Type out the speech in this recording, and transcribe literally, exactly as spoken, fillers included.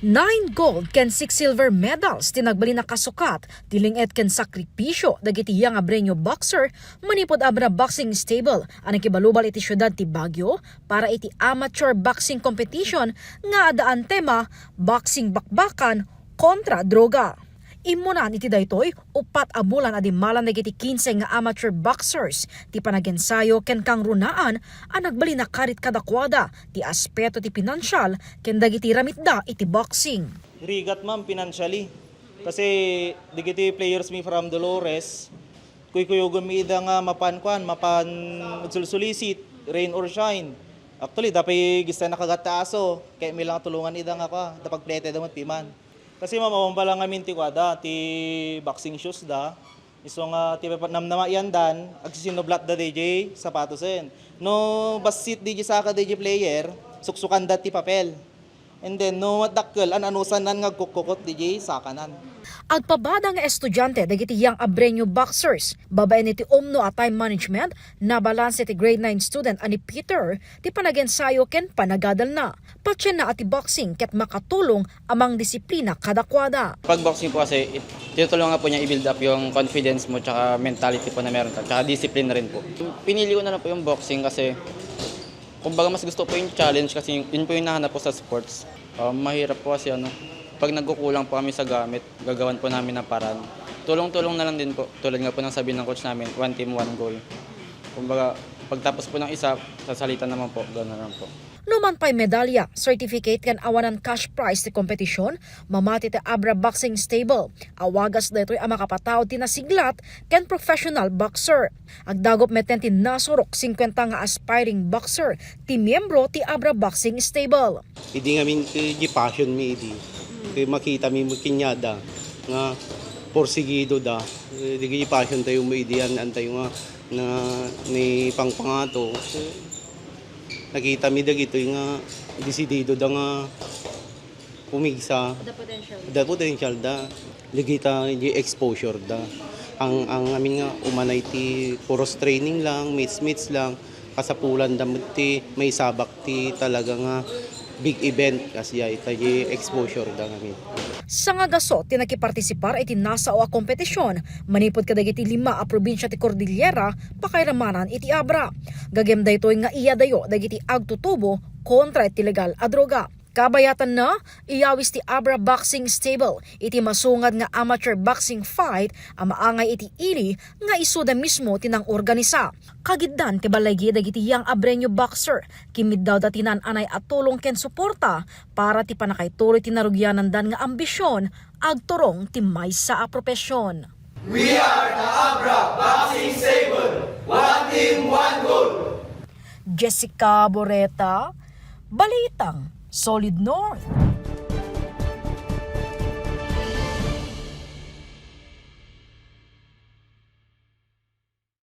Nine gold ken six silver medals ti nagbalin a kasukat ti ling-et ken sakripisyo dagiti Young Abreño boxer manipud Abra Boxing Stable a nakibalubal iti siudad ti Baguio para iti amateur boxing competition nga addaan tema Boxing Bakbakan kontra Droga. Immunan iti daytoy, uppat a bulan a dimmalan dagiti kinse nga amateur boxers ti panagensayo ken kangrunaan a nagbalin a karit kadakuada ti aspeto ti pinansial ken dagiti ramitda iti boxing. Rigat, ma'am, financially. Kasi dagiti players mi from Dolores, kuykuyogen mi ida nga mapan kuan, mapan agsulsulisit, rain or shine. Actually, dapay gista nakagat ta aso, kaya mi lang tulungan ida nga kuan, ta pagplete da met piman. Kasi ma'am, awan pa lang ngamin ti kuada, ti boxing shoes da. Isu nga ti namnama iyandan, agsisinublat da D J sapatosen. No bassit D J saka D J player, suksukan da ti papel. And then, no dakkel, an-anusan nan nga agkukkukot D J sakanan. Agpabada nga estudiante dagiti Young Abreño boxers. Babaen iti umno a time management, nabalanse ti grade nine student a ni Peter ti panagensayo ken panagadalna. Patienna a ti boxing ket makatulong a mangdisiplina kadakuada. Pag boxing po kasi, it-, tinutulungan po niya i-build up yung confidence mo, tsaka mentality po na meron ka, tsaka discipline na rin po. Pinili ko na lang po yung boxing kasi, kumbaga, mas gusto po yung challenge kasi yun po yung nahanap ko sa sports. Ah, mahirap po kasi, ano, pag nagkukulang po kami sa gamit, gagawan po namin ng paraan. Tulong-tulong na lang din po. Tulad nga po ng sabi ng coach namin, "One team, one goal." Kumbaga, pagtapos po ng isa, sasalitan naman po, gano'n lang po. Numan pay medalya, certificate ken awanan cash prize ti kompetisyon, mamati ti Abra Boxing Stable. Awagas daytoy a makapataud ti nasiglat ken professional boxer. Agdagop metten ti nasurok singkuenta nga aspiring boxer ti miyembro ti Abra Boxing Stable. Idi ngamin ti, di passion mi idi. Kaya makita mi mo kinyada nga porsigido da. Eh, di passion tayo mo idi, an, an tayo nga na ni pangpangato. Nakita mi dagitoy nga desidido da nga pumigsa. The potential. The potential da. Ligita di exposure da. Ang, ang amin nga umanay ti puros training lang, meets-meets lang, kasapulan da met ti maisabak ti talaga nga big event, kasi ita di exposure da ngamin. Sangagaso ti nakipartisipar iti nasao a kompetisyon manipud kadagiti lima a probinsia ti Cordillera pakairamanan iti Abra. Gagem daytoy nga iyadayo dagiti agtutubo kontra iti legal a droga. Kabayatanna, iyawis ti Abra Boxing Stable iti masungad nga amateur boxing fight a maangay iti ili nga isuda mismo ti nangorganisa. Kagiddan ti balay gi dagiti Young Abreño boxer, kimmiddawda ti naan-anay a tulong ken suporta para ti pannakaituloy ti narugianandan nga ambision agturong ti maysa a profesion. We are the Abra Boxing Stable, one team, one goal. Jessica Boreta, Balitang Solid North.